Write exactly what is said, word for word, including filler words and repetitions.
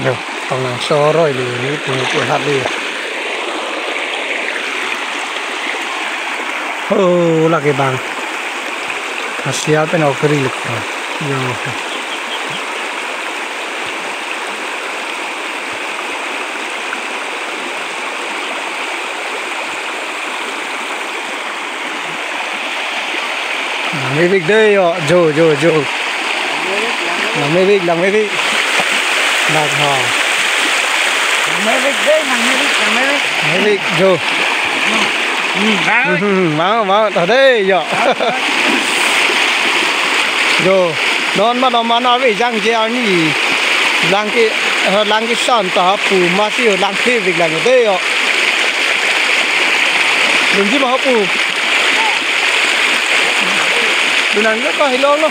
Yo, tong nangsoroi le, nelitum ke hat le. Oh, lake bang. Asia pen okri le. Yo. Langmevik dei yo, jo, jo, jo. Langmevik, langmevik. Dak ha. Langmevik dei, langmevik, langmevik. Langmevik, jo. Hmm, bang. Hmm, mau, mau, ta dei yo. Jo, non ma non ma na ve jangje arni. Lang ke, eh, lang kesan ta pu masi langmevik lang dei yo. Lunji ma pu. Lunang ke pa hilong lo.